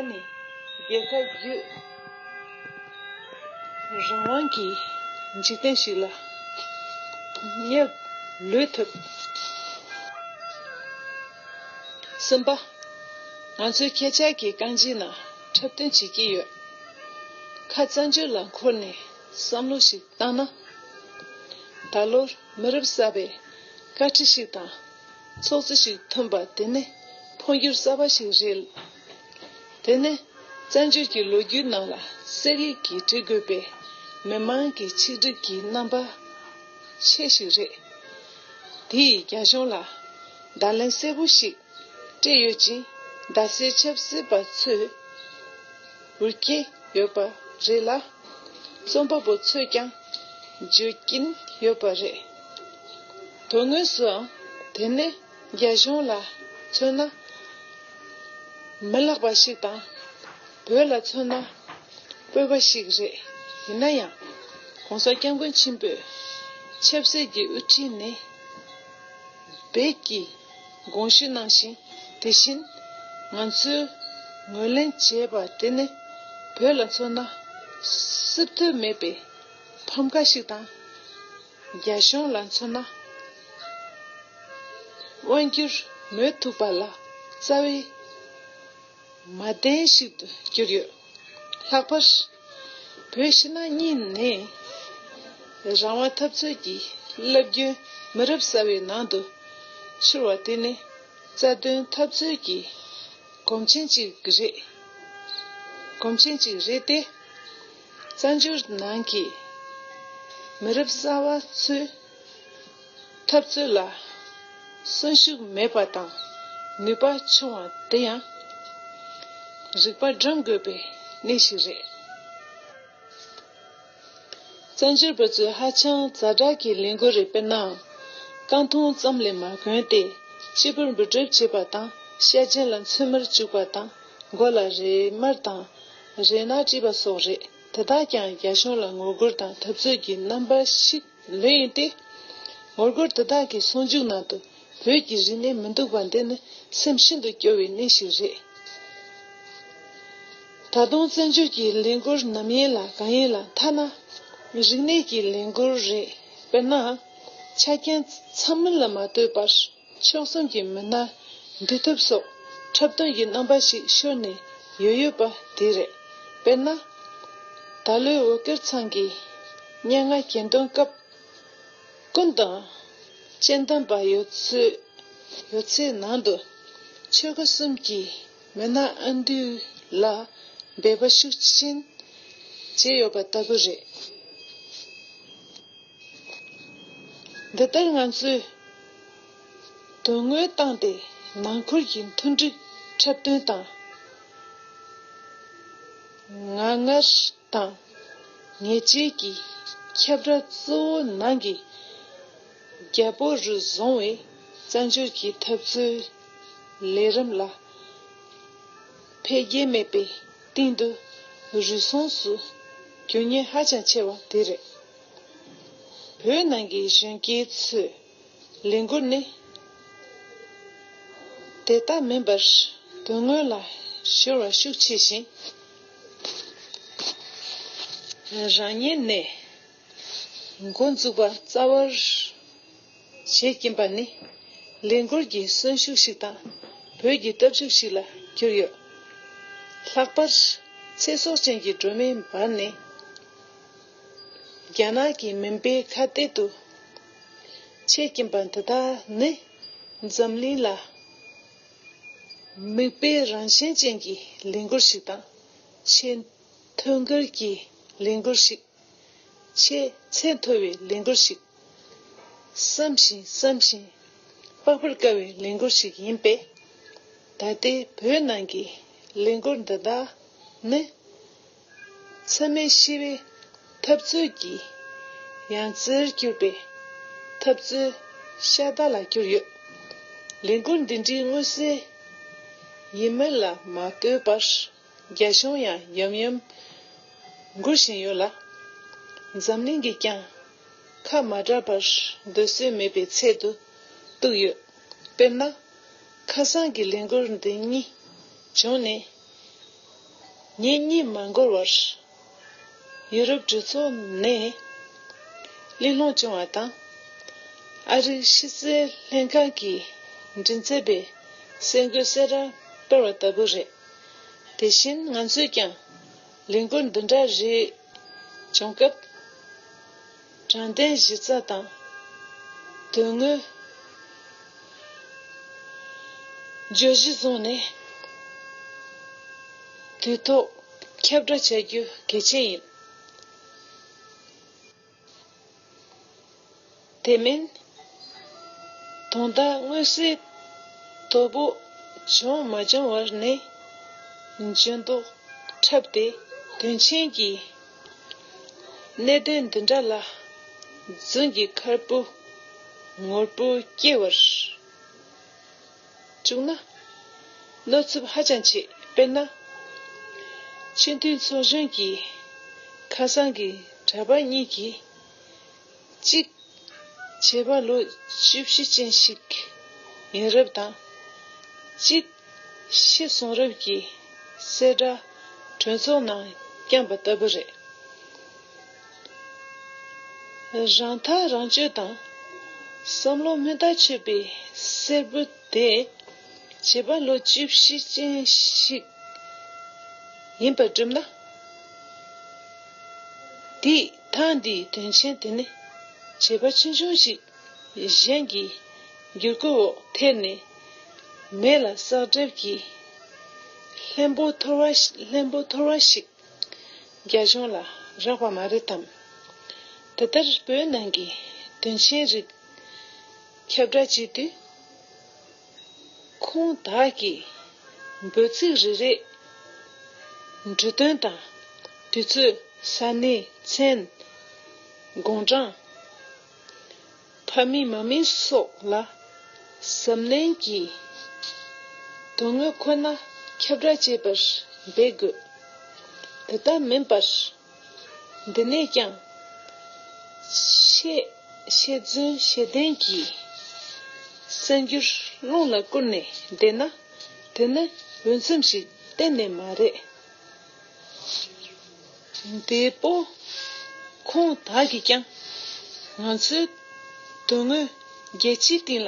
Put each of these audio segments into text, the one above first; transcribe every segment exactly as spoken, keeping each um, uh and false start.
ནི་རྒྱལ་ཁབ་བརྒྱུད་རང་དབང་གི་འཇིག་རྟེན་ཞིག་ལ་སྙེག་ལོས་ཐུབ། གསུམ་པ། ང་ཚོས་ཁྱེད་ཅག་གི་རྐང་རྗེས་ན་འཁྲབ་སྟོན་བྱེད་ཀྱི་ཡོད། ཁ་བཙན་བྱོལ་ལ་འཁོར་ནས་བསམ་བློ་ཞིག་བཏང་ན། ད་ལོར་མི་རབས་གསར་པའི་བཀའ་ཁྲི་ཞིག་དང་ཚོགས་གཙོ་ཞིག་ཐོན་པ་དེ་ནི་འཕོ་འགྱུར་གསར་པ་ཞིག་རེད། དེ་ནི་བཙན་བྱོལ་གྱི་ལོ་རྒྱུས་ནང་ལ་གསེར་ཡིག་གིས་བྲི་དགོས་པའི་མི་མང་གི་ཆིག་སྒྲིལ་གྱི་རྣམ་པ་ཆེ་ཞིག་རེད། དེས་རྒྱ་གཞུང་ལ་བརྡ་ལན་གསལ་པོ་ཞིག་སྤྲད་ཡོད་ཅིང་། རྡ་སའི་ཆབ་སྲིད་པ་ཚོས་འུར་སྐད་ཡོད་པ་རེད་ལ། རྩོམ་པ་པོ་ཚོས་ཀྱང་བརྗོད་ཀྱིན་ཡོད་པ་རེད། དོན་དངོས་སུའང་དེ་ནི་རྒྱ་གཞུང་ལ་མཚོན་ན་མི་ལེགས་པ་ཞིག་དང་། བོད་ལ་མཚོན་ན་སྤོབས་པ་ཞིག་རེད། ཡིན་ན་ཡང་། ༸གོང་ས་༸སྐྱབས་མགོན་ཆེན་པོས་ཆབ་སྲིད་ཀྱི་དབུ་ཁྲིད་ནི་བོད་ཀྱི་དགོངས་ཞུ་གནང་ཞིང་། དེ་བཞིན་ང་ཚོས་ངོས་ལེན་བྱས་པ་དེ་ནི་བོད་ལ་མཚོན་ན་བསུབ་ཐབས་མེད་པའི་ཕམ་ཁ་ཞིག་དང་། རྒྱ་གཞུང་ལ་མཚོན་ན་དབང་སྒྱུར་མོས་ཐུབ་པ་ལ་རྩ་བའི་མ་བདེན་ཞིག་ཏུ་གྱུར་ཡོད། ལྷག་པར་བོད་ཕྱི་ནང་གཉིས་ནས་རང་དབང་འཐབ་རྩོད་ཀྱི་རླབས་རྒྱུན་མི་རབས་གསར་བའི་ནང་དུ་འཕྱུར་བ་དེ་ནི་རྩ་དོན་འཐབ་རྩོད་ཀྱི་གོམ་ཆེན་ཅིག་རེད། གོམ་ཆེན་ཅིག་རེད་དེ། བཙན་བྱོལ་ནང་གི་མི་རབས་གསར་བ་ཚོས་འཐབ་རྩོད་ལ་གསོན་ཤུགས་མེད་པ་དང་ནུས་པ་ཆུང་བ་དེ་ཡང་རིག་པ་བཀྲམ་དགོས་པའི་གནས་ཤིག་རེད། བཙན་བྱོལ་བ་ཚོས་ཧ་ཅང་ཛ་དྲག་གི་ལས་འགུལ་རེ་སྤེལ་ནའང་། རྐང་འཐུང་ཙམ་ལས་མ་གོན་ཏེ། སྤྱི་པོར་འབུད་རྡེབ་བྱེད་པ་དང་། ཤ་རྒྱན་ལ་ཚོད་མར་བཅུག་པ་དང་། མགོ་ལ་རས་དམར་དང་རས་ནག་དཀྲིས་པ་སོགས་རེད། དེ་དག་ཀྱང་རྒྱ་གཞུང་ལ་ངོ་རྒོལ་དང་འཐབ་རྩོད་ཀྱི་རྣམ་པ་ཞིག་ལོས་ཡིན་ཏེ། ངོ་རྒོལ་དེ་དག་གི་ཟུང་འཇུག་ནང་དུ་བོད་ཀྱི་རིག་གནས་མི་འདུག་པ་འདི་ནི་སེམས་ཤིན་ཏུ་སྐྱོ་བའི་གནས་ཤིག་རེད། ད་དུང་བཙན་བྱོལ་གྱི་ལས་འགུལ་ནམ་ཡིན་ལ་གང་ཡིན་ལ། ཐ་ན་རིག་གནས་ཀྱི་ལས་འགུལ་རེ་སྤེལ་ནའང་ཆ་རྐྱེན་ཚང་མིན་ལ་མ་ལྟོས་པར་ཕྱོགས་གསུམ་གྱི་མི་སྣ་འདུ་ཐུབ་སོགས་འཁྲབ་སྟོན་གྱི་རྣམ་པ་ཞིག་ཤོར་ནས་ཡོད་ཡོད་པ་དེ་རེད། དཔེར་ན། ད་ལོའི་འོད་སྐུར་ཚང་གིས་སྙན་ངག་གྱེར་འདོན་སྐབས། ཀུན་དང་སྤྱན་ལྡན་པ་ཡོད་ཚོད་ཡོད་ཚད་ནང་དུ་ཆོལ་ཁ་གསུམ་གྱི་མི་སྣ་ཨ་འདུས་ལ་འབད་པ་ཤུགས་ཆེན་བྱས་ཡོད་པ་ལྟ་བུ་རེད། འདི་ལྟར་ང་ཚོས་དོན་དངོས་བཏང་སྟེ་ནང་ཁུལ་གྱི་མཐུན་འགྲིག་འཁྲབ་སྟོན་དང་། ངར་ངར་དང་ཉེས་ཆད་ཀྱི་ཁྱབ་ར་གཙོ་བོ་ནང་གི་རྒྱལ་པོ་རུ་བཟུང་བའི་བཙན་བྱོལ་གྱི་འཐབ་རྩོད་ལས་རིམ་ལ་འཕེལ་རྒྱས་མེད་པའི་སྟེང་དུ་རུལ་སུངས་སུ་འགྱུར་ཉེན་ཧ་ཅང་ཆེ་བ་དེ་རེད། བོད་ནང་གི་གཞོན་སྐྱེས་ཚོས་ལས་འགུལ་ནི་དེ་ལྟ་མིན་པར་དོན་དངོས་ལ་གཞོལ་བ་ཤུགས་ཆེ་ཞིང་། རང་ཉིད་ནས་འགོ་འཛུགས་པ་རྩ་བར་བྱེད་ཀྱིན་པ་ནི་ལས་འགུལ་གྱི་གསོན་ཤུགས་ཤིག་དང་བོད་ཀྱི་སྟོབས་ཤུགས་ཤིག་ལ་གྱུར་ཡོད། ལྷག་པར་ཚེ་སྲོག་ཅན་གྱི་སྒྲོན་མེ་འབར་ནས་རྒྱ་ནག་གི་མུན་པའི་ཁ་གཏད་དུ་ཆས་ཀྱིན་པ་འདི་དག་ནི་འཛམ་གླིང་ལ་མིག་དཔེ་རང་བཞིན་ཅན་གྱི་ལས་འགུལ་ཞིག་དང་། ཆེས་ཐོད་རྒལ་གྱི་ལས་འགུལ་ཞིག་ཆེས་ཚད་མཐོ་བའི་ལས་འགུལ་ཞིག་བསམ་ཞིང་བསམ་ཞིང་དཔག་པར་དཀའ་བའི་ལས་འགུལ་ཞིག་ཡིན་པས། ད་ལྟའི་བོད་ནང་གི་ལས་འགུལ་འདི་དག་ནི་མཚམས་མེད་ཞི་བའི་འཐབ་རྩོད་ཀྱི་ཡང་རྩེར་གྱུར་པའི་འཐབ་རྩོད་ཤ་སྟག་ལ་གྱུར་ཡོད། ལས་འགུལ་འདི་འདྲའི་མངོན་གསལ་ཡིན་མིན་ལ་མ་ལྟོས་པར། རྒྱ་གཞུང་ཡང་ཡམ་ཡམ་འགུལ་བཞིན་ཡོད་ལ། འཛམ་གླིང་གིས་ཀྱང་ཁ་མ་གྲག་པར་སྡོད་སྲོལ་མེད་པའི་ཚད་དུ་གཏུགས་ཡོད། དཔེར་ན། ཁ་སང་གི་ལས་འགུལ་འདི་གཉིས་བྱུང་ནས་ ཉིན་གཉིས་མ་འགོར་བར་ཡུ་རོབ་གྲོས་ཚོགས་ནས་གླེང་སློང་བྱུང་བ་དང་། ཨ་རིའི་ཕྱི་སྲིད་ལྷན་ཁང་གི་མགྲིན་ཚབ་པས་གསར་འགོད་གསལ་བསྒྲགས་སྤེལ་བ་ལྟ་བུ་རེད། དེ་བཞིན་ང་ཚོས་ཀྱང་ལས་འགུལ་འདི་འདྲ་རེ་བྱུང་སྐབས། དྲང་བདེན་གཞི་རྩ་དང་དོན་དངོས་བརྗོད་གཞི་བཟུང་ནས་དུས་ཐོག་ཁྱབ་བསྒྲགས་བྱ་རྒྱུ་གལ་ཆེན་ཡིན། དེ་མིན། དོན་དག་མངོན་གསལ་དོད་པོ་བྱུང་མ་བྱུང་བར་ནས་འགྱུར་ལྡོག་འཁྲབ་སྟེ། དོན་ཆེན་གྱི་གནད་དོན་འདི་འདྲ་ལ་རྫུན་གྱི་ཁ་སྤུ་ངོ་སྤུ་སྐྱེ་བར་བཅུག་ན་གནོད་ཚབས་ཧ་ཅང་ཆེ། དཔེར་ན། སྤྱི་འཐུས་ཚོགས་གཞོན་གྱི་ཁ་སང་གི་གྲྭ་པ་གཉིས་ཀྱིས། གཅིག་བྱེས་པ་ལོ་བཅུ་བཞི་ཅན་ཞིག་ཡིན་རབས་དང་། གཅིག་ཤི་སོང་རབས་ཀྱི་གསལ་བསྒྲགས་གྲོས་ཚོགས་ནང་བསྐྱངས་པ་ལྟ་བུ་རེད། རང་ཐག་རང་གཅོད་དང་བསམ་བློ་མུ་མཐའ་ཆོད་པའི་གསེར་བུ་དེ་བྱེས་པ་ལོ་བཅུ་བཞི་ཅན་ཞིག་ཡིན་པར་བསྒྲུབས་ན། དེས་ཐེངས་འདིའི་དོན་ཆེན་དེ་ནི་བྱེས་པ་ཆུང་ཆུང་ཞིག་གཞན་གྱི་བསྒྱུར་བཀོད་འོག་ཐེབས་ནས་མེ་ལ་ཟགས་གྲབས་ཀྱི་ལྷུན་པོ་འཐོར་བ་ལྷུན་པོ་འཐོར་བ་ཞིག་རྒྱ་གཞུང་ལ་རག་པ་མ་རེད་དམ། དེ་ལྟར་བོད་ནང་གི་དོན་ཆེན་རིགས་ཁྱབ་བསྒྲགས་བྱེད་དུས། ཁོང་དག་གིས་འབོད་ཚིག་རེ་རེ་འབྲི་དོན་དང་། དུས་ཚོད། ས་གནས། མཚན། དགུང་གྲངས། ཕ་མིང་མ་མིང་སོགས་ལ་གཟབ་ནན་གྱིས་དོན་དངོས་ཁོ་ན་ཁྱབ་བསྒྲགས་བྱེད་པར་འབད་དགོས། དེ་ལྟར་མིན་པར། འདི་ནས་ཀྱང་ཆེས་ཆེས་རྫུན་ཤེས་ལྡན་གྱི་གསར་འགྱུར་རླུང་ལ་བསྐུར་ནས་བསྡད་ན། དེ་ནི་འོས་འཚམ་ཞིག་གཏན་ནས་མ་རེད། དེ་པོ་ཁོང་དག་གིས་ཀྱང་ང་ཚོའི་དོན་དངོས་རྒྱལ་སྤྱིའི་སྟེང་ལ་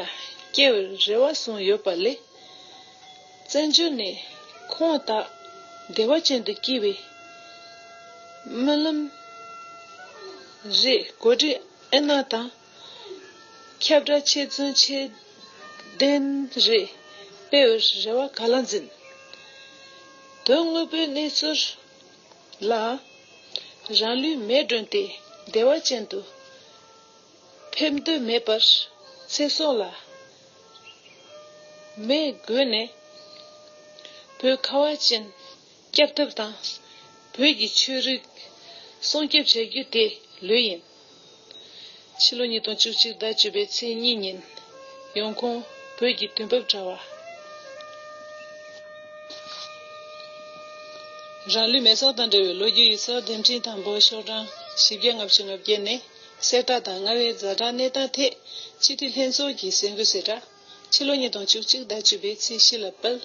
སྐྱེལ་བའི་རེ་བ་བཟུང་ཡོད་པ་ལས། བཙན་བྱོལ་ནས་ཁོང་དག་བདེ་བ་ཅན་དུ་སྐྱེ་བའི་སྨོན་ལམ་རེ་གོ་སྒྲིག་ཨེ་གནང་དང་། ཁྱབ་བསྒྲགས་ཆེད་བརྩོན་ཆེད་ལྡན་རེ་སྤེལ་བའི་རེ་བ་ག་ལ་འཛིན། དོན་དངོས་པོའི་གནས་ཚུལ་ལ་རང་ལུས་མེ་སྒྲོན་ཏེ་བདེ་བ་ཅན་དུ་ཕེབས་འདོད་མེད་པར། ཚེ་སྲོག་ལ་མེ་བསྒོས་ནས་བོད་ཁ་བ་ཅན་སྐྱབས་ཐབས་དང་། བོད་ཀྱི་ཆོས་རིག་སྲུང་སྐྱོབ་བྱ་རྒྱུ་དེ་ལོས་ཡིན། ཕྱི་ལོ་ཉིས་སྟོང་བཅུ་གཅིག་ཟླ་བཅུ་པའི་ཚེས་གཉིས་ཉིན། ཡོང་ཁུངས། བོད་ཀྱི་དུས་བབ་དྲ་བ། རང་ལུས་མེ་སྲེག་དང་འབྲེལ་བའི་ལོ་རྒྱུས་ཡིག་ཚགས་དེབ་ཕྲེང་དང་པོ་ཤོག་གྲངས་བཞི་བརྒྱ་ལྔ་བཅུ་ང་བརྒྱད་ནས། གསལ་བསྒྲགས་དང་རྔ་བའི་ཛ་དྲག་གནས་སྟངས་ཐད་སྤྱི་འཐུས་ལྷན་ཚོགས་ཀྱི་གསར་འགོད་གསལ་བསྒྲགས། ཕྱི་ལོ་ཉིས་སྟོང་བཅུ་གཅིག་ཟླ་བཅུ་པའི་ཚེས་བཞི་ལ་སྤེལ།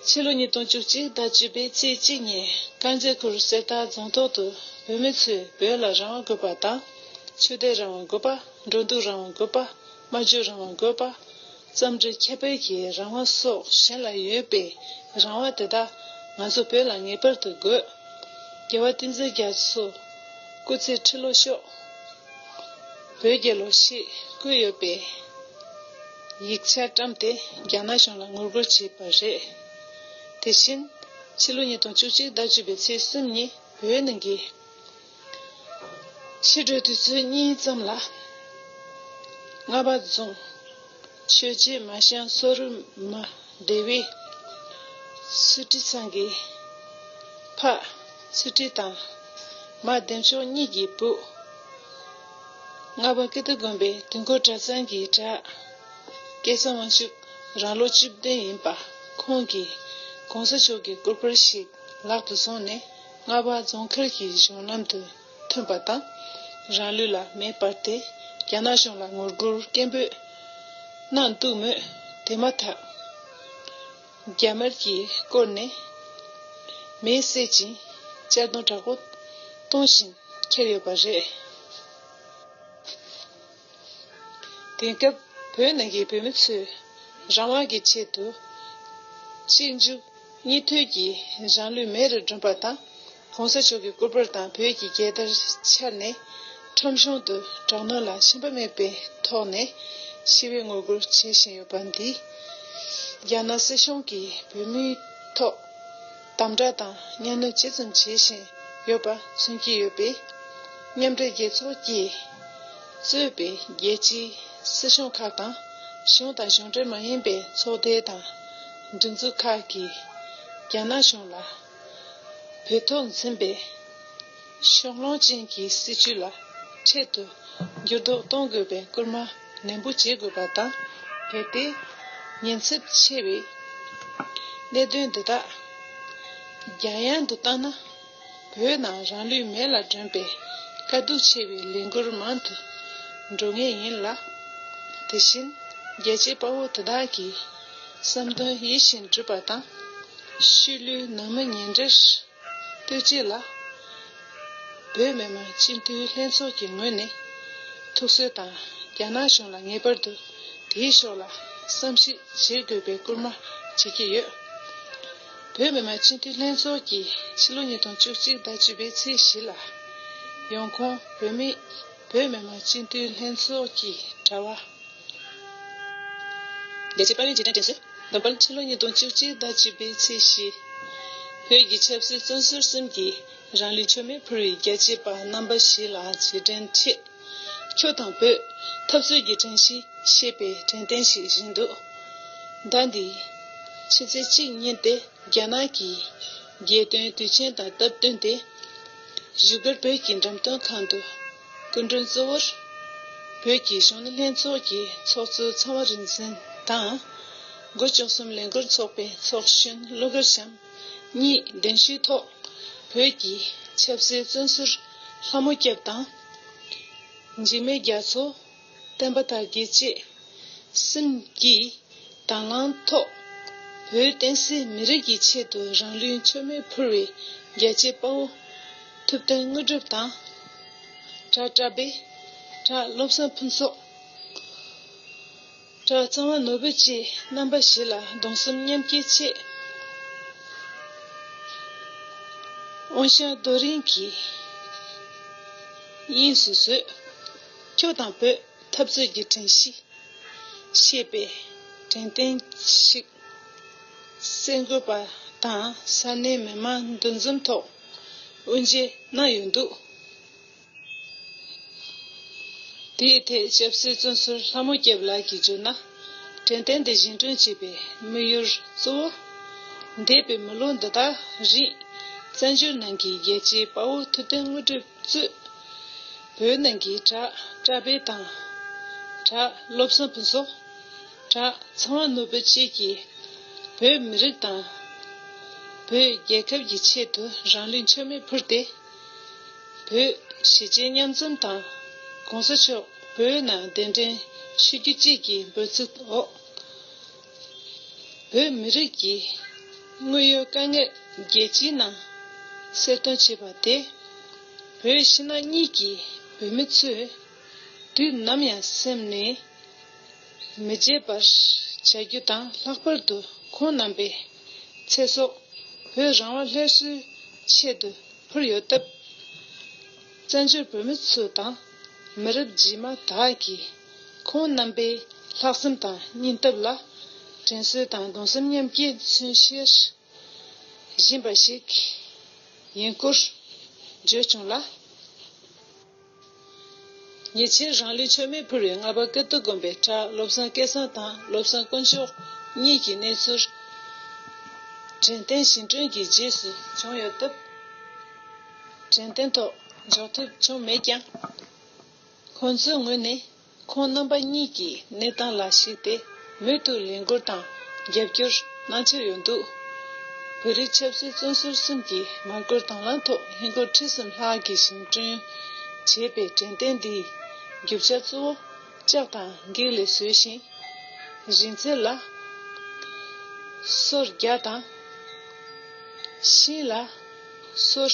ཕྱི་ལོ་ཉིས་སྟོང་བཅུ་གཅིག་ཟླ་བཅུ་པའི་ཚེས་གཅིག་ཉིན་དཀར་མཛེས་ཁུལ་གསེར་རྟ་རྫོང་ཐོག་ཏུ་བོད་མི་ཚོས་བོད་ལ་རང་དབང་དགོས་པ་དང་། ཆོས་དད་རང་དབང་དགོས་པ། འགྲོ་འདུག་རང་དབང་དགོས་པ། སྨྲ་བརྗོད་རང་དབང་དགོས་པ། རྩོམ་འབྲི་ཁྱབ་སྤེལ་གྱི་རང་དབང་སོགས་གཞན་ལ་ཡོད་པའི་རང་དབང་དེ་དག་ང་ཚོ་བོད་ལ་ངེས་པར་དུ་དགོས། རྒྱལ་བ་བསྟན་འཛིན་རྒྱ་མཚོ་སྐུ་ཚེ་ཁྲི་ལོ་ཤོག་བོད་རྒྱལ་ལོ་ཞེས་བཀོད་ཡོད་པའི་ཡིག་ཆ་བཀྲམ་སྟེ་རྒྱ་ནག་གཞུང་ལ་ངོ་རྒོལ་བྱས་པ་རེད། དེ་བཞིན་ཕྱི་ལོ་ཉིས་སྟོང་བཅུ་གཅིག་ཟླ་བཅུ་པའི་ཚེས་གསུམ་ཉིན་བོད་ནང་གི་ཕྱི་དྲོ་དུས་ཚོད་གཉིས་ཙམ་ལ་རྔ་བ་རྫོང་ཆོས་རྗེ་མ་ཤང་སོ་རུ་མ་སྡེ་བའི་སུ་ཁྲི་ཚང་གི་ཕ་སུ་ཁྲི་དང་མ་བདེ་མཆོག་གཉིས་ཀྱི་བུ། རྔ་བ་ཀིརྟི་དགོན་པའི་དུས་འཁོར་གྲྭ་ཚང་གི་གྲྭ་སྐལ་བཟང་དབང་ཕྱུག་རང་ལོ་བཅུ་བདུན་ཡིན་པ། ཁོང་གིས་གོང་ས་མཆོག་གི་སྐུ་པར་ཞིག་ལག་ཏུ་བཟུང་ནས་རྔ་བ་རྫོང་མཁར་གྱི་གཞུང་ལམ་དུ་ཐོན་པ་དང་། རང་ལུས་ལ་མེ་སྤར་ཏེ་རྒྱ་ནག་གཞུང་ལ་ངོ་རྒོལ་སྐད་འབོད་གནང་འདུག་མོད། དེ་མ་ཐག་རྒྱ་དམར་གྱིས་བསྐོར་ནས་ མེས་བསད་ཅིང་གཅར་རྡུང་དྲག་པོ་གཏོང་བཞིན་འཁྱེར་ཡོད་པ་རེད། དེང་སྐབས་བོད་ནང་གི་བོད་མི་ཚོས་རང་དབང་གི་ཆེད་དུ་གཅིག་མཇུག་གཉིས་མཐུད་ཀྱིས་རང་ལུས་མེ་རུ་བསྒྲོན་པ་དང་། གོང་ས་མཆོག་གི་སྐུ་པར་དང་བོད་ཀྱི་རྒྱལ་དར་འཕྱར་ནས་ཁྲོམ་གཞུང་དུ་དྲག་གནོན་ལ་ཞེན་པ་མེད་པའི་ཐོག་ནས་ཞི་བའི་ངོ་རྒོལ་བྱེད་བཞིན་ཡོད་པ་འདིས། རྒྱ་ནག་སྲིད་གཞུང་གིས་བོད་མིའི་ཐོག་དམ་དྲག་དང་གཉའ་གནོན་ཇི་ཙམ་བྱེད་བཞིན་ཡོད་པ་མཚོན་གྱི་ཡོད་པས། མཉམ་འབྲེལ་རྒྱལ་ཚོགས་ཀྱིས་གཙོས་པའི་རྒྱལ་སྤྱིའི་སྲིད་གཞུང་ཁག་དང་གཞུང་དང་གཞུང་འབྲེལ་མ་ཡིན་པའི་ཚོགས་སྡེ་དང་སྒྲིག་འཛུགས་ཁག་གིས་རྒྱ་ནག་གཞུང་ལ་བོད་ཐོག་འཛིན་པའི་ཕྱོགས་ལྷུང་ཅན་གྱི་སྲིད་བྱུས་ལ་འཕྲལ་དུ་འགྱུར་ལྡོག་གཏོང་དགོས་པའི་སྐུལ་མ་ནན་པོ་བྱེད་དགོས་པ་དང་། གལ་ཏེ་ཉེན་ཚབས་ཆེ་བའི་གནད་དོན་འདི་དག་རྒྱ་ཡན་དུ་བཏང་ན། བོད་ནང་རང་ལུས་མེ་ལ་སྒྲོན་པའི་དཀའ་སྡུག་ཆེ་བའི་ལས་འགུལ་མང་དུ་འགྲོ་ངེས་ཡིན་ལ། དེ་བཞིན་རྒྱལ་གཅེས་དཔའ་བོ་དེ་དག་གི་བསམ་དོན་ཡིད་བཞིན་འགྲུབ་པ་དང་། ཤུལ་ལུས་ནང་མི་ཉེ་འབྲེལ་ལྟོས་བཅས་ལ། བོད་མི་མང་སྤྱི་འཐུས་ལྷན་ཚོགས་ཀྱི་ངོས་ནས་ཐུགས་གསོ་དང་། རྒྱ་ནག་གཞུང་ལ་ངེས་པར་དུ་དེའི་ཕྱོགས་ལ་བསམ་གཞིག་བྱེད་དགོས་པའི་སྐུལ་མ་བྱེད་ཀྱི་ཡོད། བོད་མི་མང་སྤྱི་འཐུས་ལྷན་ཚོགས་ཀྱིས་ཕྱི་ལོ་ཉིས་སྟོང་བཅུ་གཅིག་ཟླ་བཅུ་པའི་ཚེས་བཞི་ལ་ཡོང་ཁུངས་བོད་མི་བོད་མི་མང་སྤྱི་འཐུས་ལྷན་ཚོགས་ཀྱི་དྲ་བ། རྒྱལ་གཅེས་དཔལ་ཡོན་རྗེས་དྲན་དྲན་གསོ། འདོན་པར་ཕྱི་ལོ་ཉིས་སྟོང་བཅུ་གཅིག་ཟླ་བཅུ་པའི་ཚེས་བཞི། བོད་ཀྱི་ཆབ་སྲིད་བཙོན་ཟུར་གསུམ་གྱིས་རང་ལུས་མཆོད་མེ་ཕུལ་བའི་རྒྱལ་གཅེས་པ་རྣམ་པ་བཞི་ལ་རྗེས་དྲན་ཆེད། ཁྱོད་དང་བོད་འཐབ་རྩོད་ཀྱི་དྲན་ཤིང་ཞེས་པའི་དྲན་རྟེན་ཞིག་བཞེངས་འདུག། ཟླ་འདིའི་ཕྱི་ཚེས་གཅིག་ཉིན་ཏེ་རྒྱ་ནག་གི་རྒྱལ་དོན་དུས་ཆེན་དང་སྟབས་བསྟུན་ཏེ། བཞུགས་སྒར་བོད་ཀྱི་འགྲེམས་སྟོན་ཁང་དུ་སྐུ་མགྲོན་གཙོ་བོར་བོད་ཀྱི་གཞོན་ནུ་ལྷན་ཚོགས་ཀྱི་ཚོགས་གཙོ་ཚངས་པ་རིག་འཛིན་དང་། འགོ་བཅུ་གསུམ་ལས་འགུལ་ཚོགས་པའི་ཚོགས་གཞོན་ཀླུ་མཁར་བྱམས་གཉིས་གདན་ཞུའི་ཐོག་བོད་ཀྱི་ཆབ་སྲིད་བཙོན་ཟུར་ལྷ་མོ་སྐྱབས་དང་། འཇིགས་མེད་རྒྱ་མཚོ། བསྟན་པ་དར་རྒྱས་བཅས་གསུམ་གྱིས་དང་བླངས་ཐོག་བོད་བསྟན་སྲིད་མི་རིགས་ཀྱི་ཆེད་དུ་རང་ལུས་མཆོད་མེ་ཕུལ་བའི་རྒྱལ་གཅེས་དཔའ་བོ་ཐུབ་བསྟན་དངོས་གྲུབ་དང་། གྲྭ་བཀྲ་བྷེ། གྲྭ་བློ་བཟང་ཕུན་ཚོགས། གྲྭ་གཙང་བ་ནོར་བུ་བཅས་རྣམ་པ་བཞི་ལ་གདུང་སེམས་མཉམ་སྐྱེད་ཆེད། དབོན་ཞང་རྡོ་རིང་གི་དབྱིངས་སུ་བཟོད། ཁྱོད་དང་བོད་འཐབ་རྩོད་ཀྱི་དྲན་ཤིང་ཞེས་པའི་དྲན་རྟེན་ཞིག་གསར་འགོད་པ་དང་ས་གནས་མི་མང་འདུ་འཛོམས་ཐོག་དབུ་འབྱེད་གནང་ཡོད་འདུག། དེའི་ཐད་ཆབ་སྲིད་བཙོན་ཟུར་ལྷ་མོ་སྐྱབས་ལགས་ཀྱིས་བརྗོད་ན། དྲན་རྟེན་འདི་བཞེངས་སྐྲུན་བྱས་པའི་དམིགས་ཡུལ་གཙོ་བོ། འདས་པའི་མི་ལོ་འདི་དག་རིང་བཙན་བྱོལ་ནང་གི་རྒྱལ་གཅེས་དཔའ་བོ་ཐུབ་བསྟན་དངོས་གྲུབ་གཙོས། བོད་ནང་གི་གྲྭ་བཀྲ་བྷེ་དང་། གྲྭ་བློ་བཟང་ཕུན་ཚོགས། གྲྭ་ཚངས་པ་ནོར་བུ་བཅས་ཀྱིས་བོད་མི་རིགས་དང་། བོད་རྒྱལ་ཁབ་ཀྱི་ཆེད་དུ་རང་ལུས་མཆོད་མེ་ཕུལ་ཏེ། བོད་གཞིས་བྱེས་མཉམ་འཛོམས་དང་། གོང་ས་མཆོག་བོད་ནང་གདན་འདྲེན་ཞུ་རྒྱུ་བཅས་ཀྱི་འབོད་ཚིག་འོག། བོད་མི་རིགས་ཀྱི་དངོས་ཡོད་དཀའ་ངལ་རྒྱལ་སྤྱིའི་ནང་གསལ་སྟོན་བྱས་པ་དེ། བོད་ཕྱི་ནང་གཉིས་ཀྱི་བོད་མི་ཚོས་དུས་ནམ་ཡང་སེམས་ནས་མི་བརྗེད་པར་བྱ་རྒྱུ་དང་། ལྷག་པར་དུ་ཁོང་རྣམ་པའི་ཚེ་སྲོག་བོད་རང་དབང་སླར་གསོའི་ཆེད་དུ་ཕུལ་ཡོད་སྟབས། བཙན་བྱོལ་བོད་མི་ཚོ་དང་མི་རབས་རྗེས་མ་དག་གིས་ཁོང་རྣམ་པའི་ལྷག་བསམ་དང་སྙིང་སྟོབས་ལ་དྲན་གསོ་དང་གདུང་སེམས་མཉམ་སྐྱེད་མཚོན་བྱེད་བཞིན་པ་ཞིག་ཡིན་སྐོར་བརྗོད་བྱུང་ལ། ཉེ་ཆར་རང་ལུས་མཆོད་མེ་ཕུལ་བའི་རྔ་པ་ཀིརྟི་དགོན་པའི་གྲྭ་བློ་བཟང་སྐལ་བཟང་དང་བློ་བཟང་དཀོན་མཆོག་གཉིས་ཀྱི་གནས་ཚུལ། དྲན་རྟེན་བཞེངས་སྐྲུན་གྱི་རྗེས་སུ་བྱུང་ཡོད་སྟབས། དྲན་རྟེན་ཐོག་འཇོག་ཐུབ་བྱུང་མེད་ཀྱང་། ཁོང་ཚོའི་ངོས་ནས་ཁོང་རྣམ་པ་གཉིས་ཀྱི་གནས་སྟངས་ལ་གཞིགས་ཏེ་མུ་མཐུད་ལས་འགུལ་དང་རྒྱབ་སྐྱོར་གནང་འཆར་ཡོད་འདུག། བོད་རིགས་ཆབ་སྲིད་བཙོན་ཟུར་གསུམ་གྱི་མར་སྐོར་དང་བླངས་ཐོག་ཧིན་སྒོར་ཁྲི་གསུམ་ལྷག་གིས་བཞེངས་སྐྲུན་བྱས་པའི་དྲན་རྟེན་འདིའི་རྒྱུ་ཆ་གཙོ་བོ་ལྕགས་དང་འགྱིག་ལས་བཟོས་ཤིང་། རིང་ཚད་ལ་སོར་བརྒྱ་དང་ ཤིང་ལ་སོར་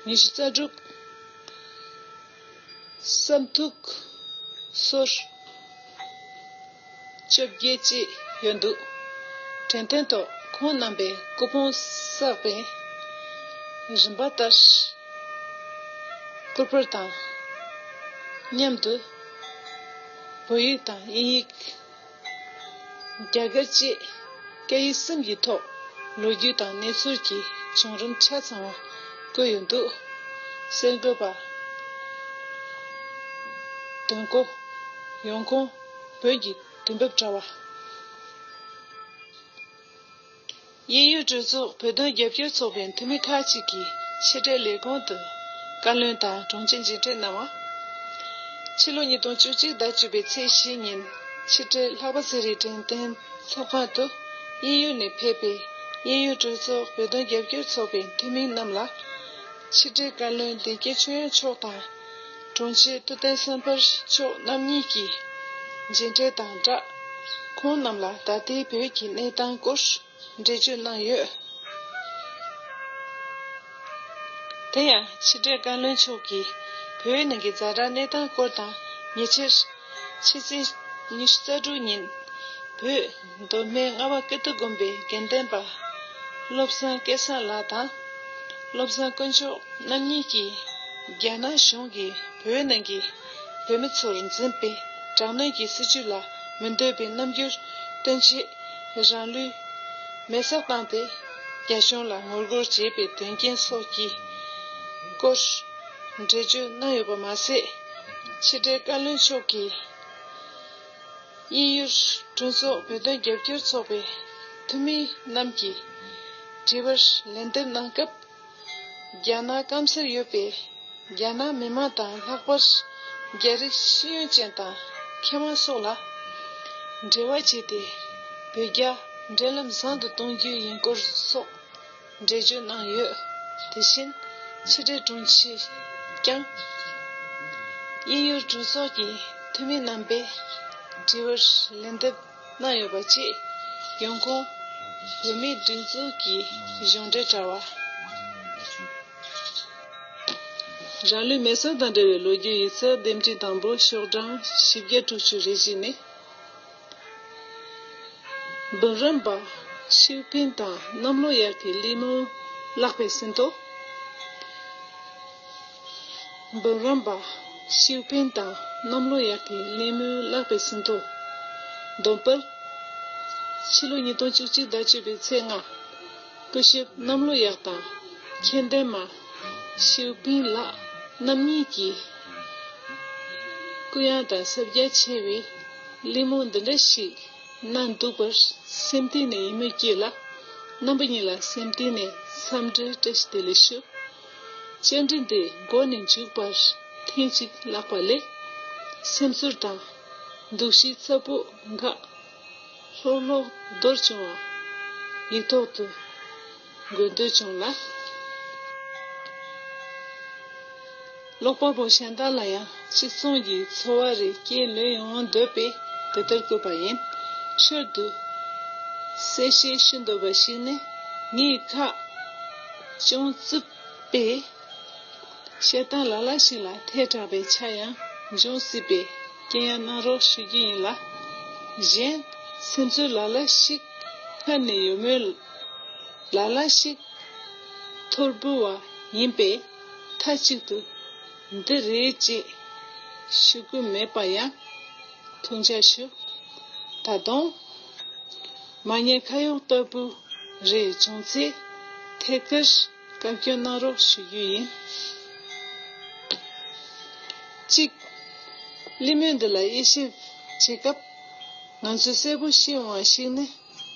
ཉི་ཤུ་རྩ་དྲུག་བསམ་ཐུག་སོར་བཅོ་བརྒྱད་བཅས་ཡོད་འདུག་དྲན་རྟེན་ཐོག་ཁོང་རྣམ་པས་སྐུ་ཕུང་བསགས་པའི་རིམ་པ་ལྟར། སྐུ་པར་དང་མཉམ་དུ་བོད་ཡིག་དང་དབྱིན་ཡིག་རྒྱ་གར་བཅས་སྐད་ཡིག་གསུམ་གྱི་ཐོག་ལོ་རྒྱུས་དང་གནས་ཚུལ་གྱི་བྱུང་རིམ་ཆ་ཚང་བ་བཀོད་ཡོད་འདུག་གསར་འགོད་པ། དོན་གོ། ཡོང་ཁུངས། བོད་ཀྱི་དུས་བབ་དྲ་བ། དབྱིན་ཡུལ་གྲོས་ཚོགས་བོད་དོན་རྒྱབ་སྐྱོར་ཚོགས་པའི་འཐུས་མི་ཁག་ཅིག་གིས་ཕྱི་དྲིལ་ལས་ཁུངས་དུ་བཀའ་བློན་དང་དྲུང་ཆེ་མཇལ་འཕྲད་གནང་བ། ཕྱི་ལོ་ཉིས་སྟོང་བཅུ་གཅིག་ཟླ་བཅུ་པའི་ཚེས་བཞི་ཉིན་ཕྱི་དྲིལ་ལྷག་པ་ཚེ་རིང་དྲན་རྟེན་ཚོགས་ཁང་དུ་དབྱིན་ཡུལ་ནས་ཕེབས་པའི་དབྱིན་ཡུལ་གྲོས་ཚོགས་བོད་དོན་རྒྱབ་སྐྱོར་ཚོགས་པའི་འཐུས་མི་རྣམས་ལ། ཕྱི་དྲིལ་བཀའ་བློན་བདེ་སྐྱིད་ཆོས་དབྱངས་མཆོག་དང་དྲུང་ཆེ་ཐུབ་བསྟན་བསམ་འཕེལ་མཆོག་རྣམ་གཉིས་ཀྱིས་མཇལ་འཕྲད་དང་སྦྲགས། ཁོང་རྣམས་ལ་ད་ལྟའི་བོད་ཀྱི་གནས་སྟངས་སྐོར་འགྲེལ་བརྗོད་གནང་ཡོད། དེ་ཡང་ཕྱི་དྲིལ་བཀའ་བློན་མཆོག་གིས་བོད་ནང་གི་ཛ་དྲག་གནས་སྟངས་སྐོར་དང་ཉེ་ཆར་ཕྱི་ཚེས་ཉི་ཤུ་རྩ་དྲུག་ཉིན་བོད་མདོ་སྨད་རྔ་བ་ཀིརྟི་དགོན་པའི་དགེ་འདུན་པ་བློ་བཟང་སྐལ་བཟང་ལགས་དང་བློ་བཟང་དཀོན་མཆོག་རྣམ་གཉིས་ཀྱིས་རྒྱ་ནག་གཞུང་གིས་བོད་ནང་གི་བོད་མི་ཚོར་འཛིན་པའི་དྲག་གནོན་གྱི་སྲིད་བྱུས་ལ་མི་འདོད་པའི་རྣམ་འགྱུར་སྟོན་ཆེད་རང་ལུས་མེར་སྲེག་བཏང་སྟེ་རྒྱ་གཞུང་ལ་ངོ་རྒོལ་བྱས་པའི་དོན་རྐྱེན་སོགས་ཀྱི་སྐོར་འགྲེལ་བརྗོད་གནང་ཡོད་པ་མ་ཟད། ཕྱི་དྲིལ་བཀའ་བློན་མཆོག་གིས་དབྱིན་ཡུལ་གྲོས་ཚོགས་བོད་དོན་རྒྱབ་སྐྱོར་ཚོགས་པའི་འཐུས་མི་རྣམས་ཀྱི་དྲི་བར་ལན་འདེབས་གནང་སྐབས། རྒྱ་ནག་སྐམ་སར་ཡོད་པའི་རྒྱ་ནག་མི་མང་དང་ལྷག་པར་རྒྱ་རིགས་ཤེས་ཡོན་ཅན་དང་མཁས་དབང་སོགས་ལ་འབྲེལ་བ་བྱས་ཏེ་བོད་རྒྱ་འབྲེལ་ལམ་བཟང་དུ་གཏོང་རྒྱུ་ཡིན་སྐོར་སོགས་འགྲེལ་བརྗོད་གནང་ཡོད། དེ་བཞིན་ཕྱི་དྲིལ་དྲུང་ཆེས་ཀྱང་དབྱིན་ཡུལ་གྲོས་ཚོགས་ཀྱི་འཐུས་མི་རྣམ་པས་དྲི་བར་ལན་འདེབས་གནང་ཡོད་པ་བཅས། ཡོང་ཁུངས། བོད་མིའི་སྒྲིག་འཛུགས་ཀྱི་གཞུང་འབྲེལ་དྲ་བ། རང་ལུས་མེ་སྲེག་དང་འབྲེལ་བའི་ལོ་རྒྱུས་ཡིག་ཚགས་འདེམས་ཁྲིམས་དང་པོ་ཤོག་གྲངས་བཞི་བརྒྱ་དྲུག་ཅུ་རེ་བཞི་ནས། འབུམ་རམས་པ་ཤིའུ་ཕིན་དང་གནམ་ལོ་ཡག་གི་གླེང་མོལ་བཀླགས་པའི་ཟིན་ཐོ། འབུམ་རམས་པ་ཤིའུ་ཕིན་དང་གནམ་ལོ་ཡག་གི་གླེང་མོལ་བཀླགས་པའི་ཟིན་ཐོ། བསྡོམས་པར། ཕྱི་ལོ་ཉིས་སྟོང་བཅུ་གཅིག་ཟླ་བཅུ་པའི་ཚེས་ལྔ། སྐུ་ཞབས་གནམ་ལོ་ཡག་དང་མཁྱེན་ལྡན་མ་ཤིའུ་ཕིན་ལགས་རྣམ་གཉིས་ཀྱིས་གུ་ཡངས་དང་ཟབ་རྒྱ་ཆེ་བའི་གླེང་མོལ་འདི་འདྲ་ཞིག་གནང་འདུག་པར་སེམས་གཏིང་ནས་ཡིད་སྨོན་སྐྱེས་ལ། རྣམ་པ་གཉིས་ལ་སེམས་གཏིང་ནས་འཚམས་འདྲི་བཀྲ་ཤིས་བདེ་ལེགས་ཞུ། བཅར་འདྲི་འདི་མགོ་ནས་མཇུག་བར་ཐེངས་གཅིག་བཀླགས་པ་ལས། སེམས་ཚོར་དང་འདུ་ཤེས་ཚ་པོ་འགའ་ལྷོག་ལྷོག་མདོར་བྱུང་བ་ཡིག་ཐོག་ཏུ་འགོད་འདོད་བྱུང་ལ། ཀློག་པ་པོ་གཞན་དག་ལ་ཡང་གཅིག་མཚུངས་ཀྱི་ཚོར་བ་རེ་སྐྱེས་ལོས་ཡོང་འདོད་པས་དེ་ལྟར་བཀོད་པ་ཡིན། ཞོར་དུ་གསལ་བཤད་ཞུ་འདོད་པ་ཞིག་ནི། ངའི་ཁ་ཅུང་རྩུབ་པས། བཤད་སྟངས་ལ་ལ་ཞིག་ལ་ཐལ་དྲགས་པའི་ཆ་ཡང་འབྱུང་སྲིད་པས་སྐྱོན་ཡང་གནང་རོགས་ཞུ་རྒྱུ་ཡིན་ལ། གཞན་སེམས་ཚོར་ལ་ལ་ཞིག་སྔར་ནས་ཡོད་མོད། ལ་ལ་ཞིག་ཐོར་བུ་བ་ཡིན་པས་མཐའ་གཅིག་ཏུ་འདི་རེད་ཅེས་ཞུ་གི་མེད་པ་ཡང་ཐུགས་འཇགས་ཞུ། ད་དུང་མ་ཉེས་ཁ་གཡོག་ལྟ་བུ་རེ་བྱུང་ཚེ་ཐད་ཀར་བཀའ་བཀྱོན་གནང་རོགས་ཞུ་རྒྱུ་ཡིན། གཅིག་གླེང་མོལ་འདི་ལ་དབྱེ་ཞིབ་བྱེད་སྐབས་ང་ཚོས་གསལ་པོ་ཤེས་འོང་བ་ཞིག་ནི།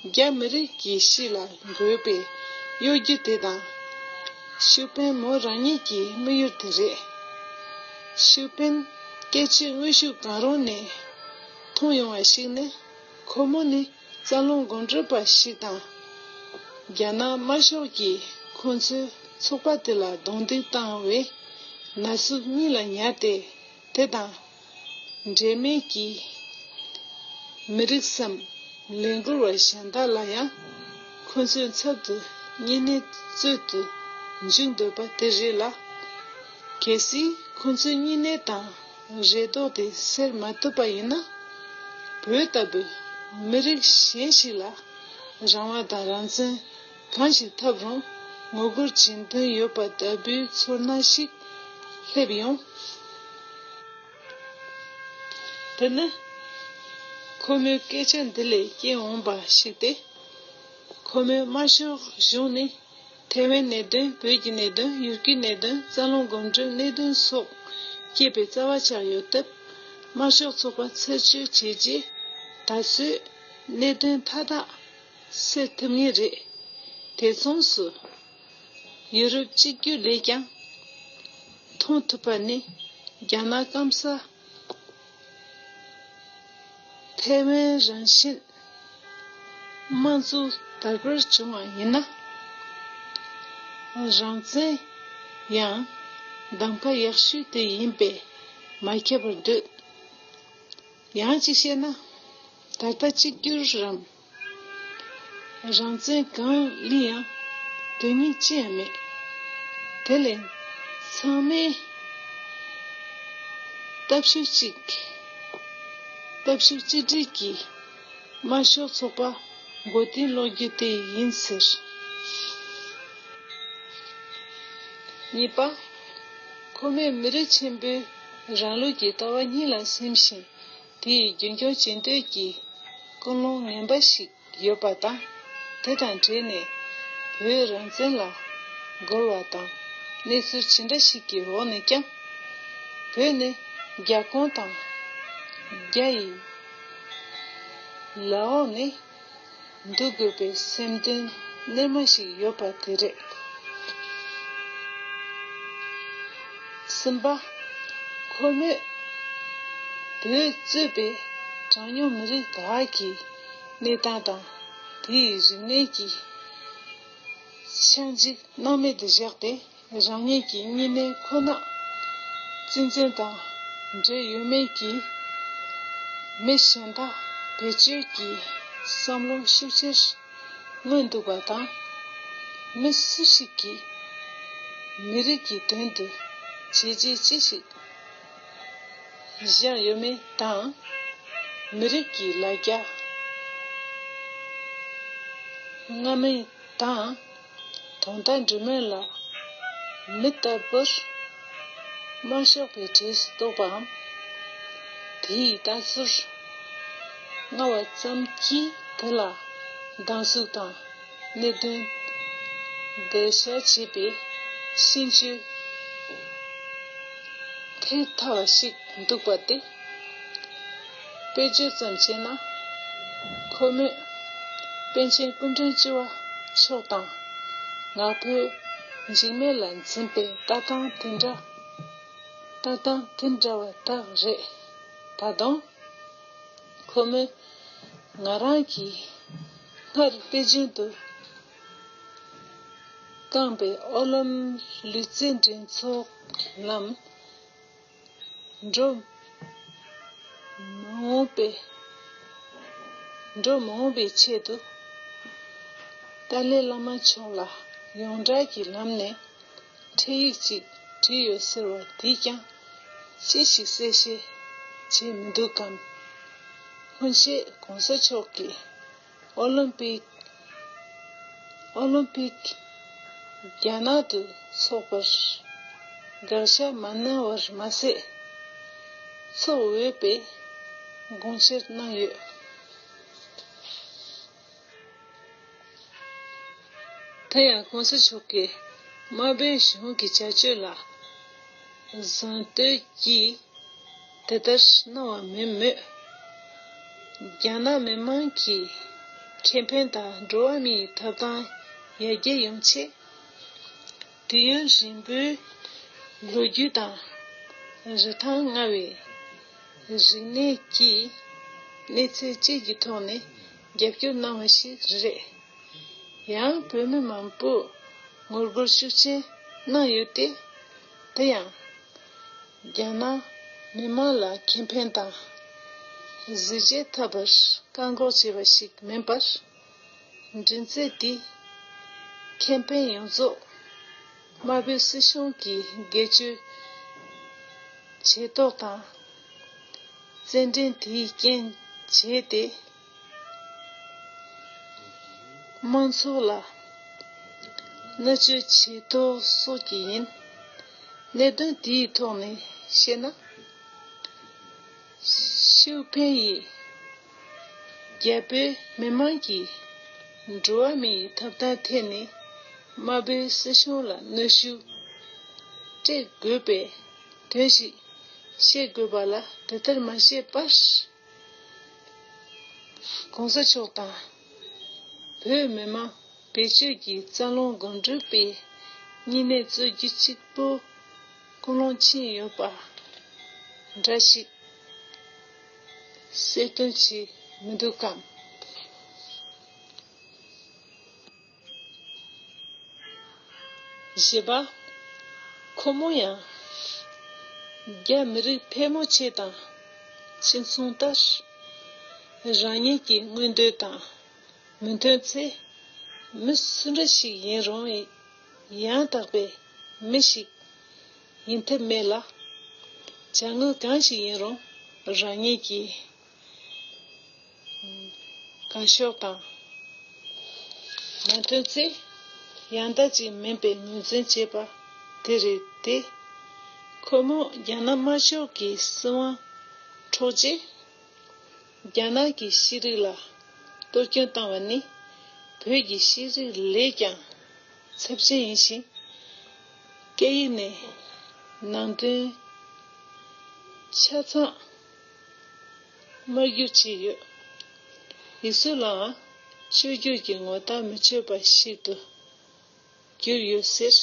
རྒྱ་མི་རིགས་ཀྱི་གཤིས་ལ་འགོས་པའི་གཡོ་སྒྱུ་དེ་དང་། ཤིའུ་ཕིན་མོ་རང་ཉིད་ཀྱི་དམིགས་ཡུལ་དེ་རེད། ཤིའུ་ཕིན་སྐད་ཆའི་དངོས་ཤུགས་གང་རུང་ནས་མཐོང་ཡོང་བ་ཞིག་ནི། ཁོ་མོ་ནི་རྩ་རླུང་དགོང་དྲོ་པ་ཞིག་དང་། རྒྱ་ནག་དམར་ཤོག་གིས་ཁོ་ཚོའི་ཚོགས་པ་དེ་ལ་རྡུང་རྡེག་བཏང་བའི་ན་ཟུག་གཉིས་ལ་ཉར་ཏེ། དེ་དང་འབྲེལ་མེད་ཀྱི་མི་རིགས་སམ་ལས་འགུལ་བ་གཞན་དག་ལ་ཡང་ཁོ་ཚོའི་ཚབ་ཏུ་ གཉིས་སྣེ་གཙོད་དུ་འཇུག་འདོད་པ་དེ་རེད་ལ། གལ་སྲིད་ཁོ་ཚོས་གཉིས་སྣེ་དང་རེ་དོགས་དེ་སེལ་མ་ཐུབ་པ་ཡིན་ན། བོད་ལྟ་བུའི་མི་རིགས་གཞན་ཞིག་ལ་རང་དབང་དང་རང་བཙན་གང་ཞིག་ཐོབ་རུང་ངོ་རྒོལ་བྱེད་འདུན་ཡོད་པ་ལྟ་བུའི་ཚོར་སྣང་ཞིག་སླེབས་ཡོང་། དེ་ནི་ཁོ་མོའི་སྐད་ཆ་འདི་ལས་སྐྱེས་འོངས་པ་ཞིག་སྟེ། ཁོ་མོས་དམར་ཤོག་གཞུང་ནས་ཐའེ་ཝན་གནད་དོན། བོད་ཀྱི་གནད་དོན། ཡུལ་སྐོར་གནད་དོན། རྩ་རླུང་སྒོམ་སྒྲུབ་གནད་དོན་སོགས་སྐྱེས་པའི་རྩ་བ་ཆགས་ཡོད་སྟབས། དམར་ཤོག་ཚོགས་པ་ཚར་གཅོད་བྱས་རྗེས་ད་གཟོད་གནད་དོན་མཐའ་དག་སེལ་ཐུབ་ངེས་རེད། དེ་མཚུངས་སུ་ཡུ་རོབ་གཅིག་གྱུར་ལས་ཀྱང་མཐོང་ཐུབ་པ་ནི། རྒྱ་ནག་སྐམ་ས་ཐའེ་ཝན་རང་བཞིན་དམངས་གཙོ་དར་སྤེལ་བྱུང་བ་ཡིན་ན། རང་བཙན་ཡང་གདམ་ག་ཡག་ཤོས་དེ་ཡིན་པས་མ་ཁྱབ་པར་འདོད། ཡང་གཅིག་བཤད་ན། ད་ལྟ་གཅིག་གྱུར་རམ། རང་བཙན་གང་ལ་ཡང་དོན་སྙིང་ཅི་ཡང་མེད། དེ་ལས་ཚང་མས་སྟོབས་ཤུགས་གཅིག་སྟོབས་ཤུགས་གཅིག་སྒྲིལ་གྱིས་དམར་ཤོག་ཚོགས་པ་མགོ་རྟིང་སློག་རྒྱུ་དེ་ཡིན་ཟེར། གཉིས་པ། ཁོ་མོས་མི་རིགས་ཆེན་པོའི་རང་ལུགས་ཀྱི་ལྟ་བ་གཉིས་ལ་སིམ་ཞིང་། དེ་ཡི་རྒྱུན་སྐྱོང་བྱེད་འདོད་ཀྱི་ཀུན་སློང་ངན་པ་ཞིག་ཡོད་པ་དང་། དེ་དང་འབྲེལ་ནས་བོད་རང་བཙན་ལ་རྒོལ་བ་དང་། གནས་ཚུལ་ཇི་འདྲ་ཞིག་གི་འོག་ནས་ཀྱང་། བོད་ནི་རྒྱ་ཁོངས་དང་རྒྱ་ཡི་ལག་འོག་ནས་འདུག་དགོས་པའི་སེམས་འདུན་རྣལ་མ་ཞིག་ཡོད་པ་དེ་རེད། གསུམ་པ། ཁོ་མོས་བོད་གཙོས་པའི་གྲངས་ཉུང་མི་རིགས་དག་གི་གནས་སྟངས་དང་། དེའི་རིག་གནས་ཀྱི་ཆག་འཇིག་སྣང་མེད་དུ་བཞག་སྟེ། རང་ཉིད་ཀྱི་གཉིས་ནས་ཁོ་ན་གཅེས་འཛིན་དང་འབྲེལ་ཡོད་མེད་ཀྱི་མི་གཞན་དག་བེད་སྤྱོད་ཀྱི་བསམ་བློ་ཤུགས་ཆེར་མངོན་འདུག་པ་དང་། མི་སུ་ཞིག་གིས་མི་རིགས་ཀྱི་དོན་དུ་བྱས་རྗེས་ཅི་ཞིག་བཞག་ཡོད་མེད་དང་། མི་རིགས་ཀྱི་ལ་རྒྱ་སྔ་མའི་དང་། དོན་དག་འབྲེལ་མོལ་ལ་མི་ལྟ་བུར་དམར་ཤོག་པའི་གྲས་སུ་གཏོགས་པའམ། དེའི་ལྟ་ཚུལ་སྔ་བ་ཙམ་གྱིས་དེ་ལ་སྡང་ཟུག་དང་གནད་དོན་འགེལ་བཤད་བྱེད་པའི་ཤེས་འཇོན་ཐལ་ཐལ་བ་ཞིག་འདུག་པ་སྟེ། དཔེ་བརྗོད་ཙམ་བྱས་ན། ཁོ་མོས་པཎ་ཆེན་སྐུ་ཕྲེང་བཅུ་བ་མཆོག་དང་། ང་ཕོད་འཇིགས་མེད་ལ་འཛིན་པའི་ལྟ་སྟངས་དེ་འདྲ། ལྟ་སྟངས་དེ་འདྲ་བ་དག་རེད། ད་དུང་ཁོ་མོས་ང་རང་གིས་སྔར་པེ་ཅིན་དུ་བསྐངས་པའི་ཨོ་ལིམ་ལུས་རྩལ་འགྲན་ཚོགས་ལམ། འགྲོ་མ་འོངས་པའི། འགྲོ་མ་འོངས་པའི་ཆེད་དུ། ཏཱ་ལའི་བླ་མ་མཆོག་ལ་ཡོངས་གྲགས་ཀྱི་ལམ་ནས་འཕྲིན་ཡིག་ཅིག་བྲིས་ཡོད་ཟེར་བ་དེས་ཀྱང་ཅི་ཞིག་གསལ་བཤད་བྱས་མི་འདུག་གམ། སྔོན་ཆད་གོང་ས་མཆོག་གིས། ཨོ་ལིམ་པིག་ཨོ་ལིམ་པིག་རྒྱ་ནག་ཏུ་འཚོགས་པར་དགག་བྱ་མ་གནང་བར་མ་ཟད། འཚོགས་འོས་པའི་དགོངས་འཆར་གནང་ཡོད། དེ་ཡང་གོང་ས་མཆོག་གིས་དམར་པོའི་གཞུང་གི་བྱ་སྤྱོད་ལ་གཟེངས་བསྟོད་ཀྱིས། དེ་ལྟར་གནང་བ་མིན་མོད། རྒྱ་ནག་མི་དམངས་ཀྱི་ཁེ་ཕན་དང་འགྲོ་བ་མིའི་ཐོབ་ཐང་ཡར་རྒྱས་ཡོང་ཆེད། དུས་ཡུན་རིང་པོའི་ལོ་རྒྱུས་དང་རིན་ཐང་མངའ་བའི་རིག་གནས་ཀྱི་གནས་ཚད་བཅས་ཀྱི་ཐོག་ནས་རྒྱབ་སྐྱོར་གནང་བ་ཞིག་རེད། ཡང་བོད་མི་མང་པོས་ངོ་རྒོལ་ཤུགས་ཆེ་གནང་ཡོད་དེ། དེ་ཡང་རྒྱ་ནག་མི་དམངས་ལ་ཁེ་ཕན་དང་གཟི་བརྗིད་ཐོབ་པར་བཀག་འགོག་བྱས་པ་ཞིག་མིན་པར། མགྲིན་ཚབ་འདི་ ཁེ་ཕན་ཡོངས་རྫོགས་དམར་པོའི་སྲིད་གཞུང་གི་སྒེར་གཅོད་བྱས་ཐོག་དང་། བཙན་འདྲེན་དེའི་རྐྱེན་བྱས་ཏེ། དམངས་ཚོགས་ལ་མནར་གཅོད་བྱས་ཐོག་སོགས་ཀྱི་ཡིན། གནད་དོན་དེའི་ཐོག་ནས་བཤད་ན། ཤུགས་ཕན་ཡིས་རྒྱ་བོད་མི་མང་གི་འགྲོ་བ་མིའི་ཐོབ་ཐང་ཐད་ནས་དམར་པོའི་སྲིད་གཞུང་ལ་གནོན་ཤུགས་སྤྲད་དགོས་པའི་དོན་ཞིག་བཤད་དགོས་པ་ལ་དེ་ལྟར་མ་བཤད་པར། གོང་ས་མཆོག་དང་བོད་མི་མང་བེད་སྤྱོད་ཀྱིས་རྩ་རླུང་སྒོམ་སྒྲུབ་པའི་བསྙེན་གནས་རྩོད་རྒྱུ་གཅིག་པུ་ཀུན་སློང་ཕྱིན་ཡོད་པ་འདྲ་ཞིག་གསལ་སྟོན་བྱས་མི་འདུག་གམ། བཞི་པ། ཁོ་མོ་ཡང་རྒྱ་མི་རིགས་ཕལ་མོ་ཆེ་དང་གཅིག་མཚུངས་ལྟར། རང་ཉིད་ཀྱི་མངོན་འདོད་དང་མི་མཐུན་ཚེ། མི་སུ་འདྲ་ཞིག་ཡིན་རུང་ཡང་དག་པའི་མི་ཞིག་ཡིན་ཐབས་མེད་ལ། བྱ་དངོས་གང་ཞིག་ཡིན་རུང་རང་ཉིད་ཀྱི་དགའ་ཕྱོགས་དང་མ་མཐུན་ཚེ། ཡང་དག་ཅིག་མིན་པའི་ངོས་འཛིན་བྱེད་པ་དེ་རེད་དེ། ཁོ་མོ་རྒྱ་ནག་དམར་ཤོག་གི་སྲིད་དབང་འཕྲོག་རྗེས། རྒྱ་ནག་གི་ཤེས་རིག་ལ་གཏོར་སྐྱོན་བཏང་བ་ནི་བོད་ཀྱི་ཤེས་རིག་ལས་ཀྱང་ཚབས་ཆེན་ཡིན་ཞིང་། སྐད་ཡིག་ནས་ནང་དོན་ཆ་ཚང་དམར་བསྒྱུར་བྱས་ཡོད། ཡིག་གཟུགས་ལའང་བཅོས་བསྒྱུར་གྱི་ངོ་རྟགས་མི་ཆོད་པ་ཞིག་ཏུ་གྱུར་ཡོད་ཟེར།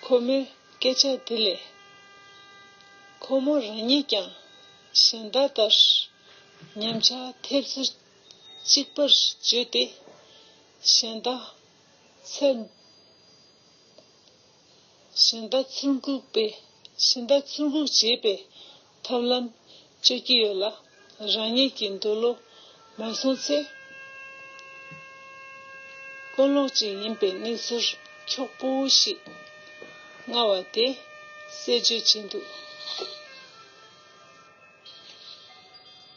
ཁོ་མོའི་སྐད་ཆ་དེ་ལས། ཁོ་མོ་རང་ཉིད་ཀྱང་གཞན་དག་ལྟར་ཉམས་ཆག་ཐེབས་ཚུལ་གཅིག་པར་བརྗོད་དེ། གཞན་དག་ཚུར་གཞན་དག་ཚུར་འགུག་པའི་གཞན་དག་ཚུར་འགུག་བྱེད་པའི་ཐབས་ལམ་སྤྱོད་ཀྱི་ཡོད་ལ། རང་ཉིད་ཀྱི་འདོད་བློ་མ་སོང་ཚེ། ཀུན་སློང་གཅིག་ཡིན་པའི་གནས་ཚུལ་འཁྱོག་པོ་ཞིག་མངའ་བ་དེ་གསལ་བརྗོད་བྱས་འདུག།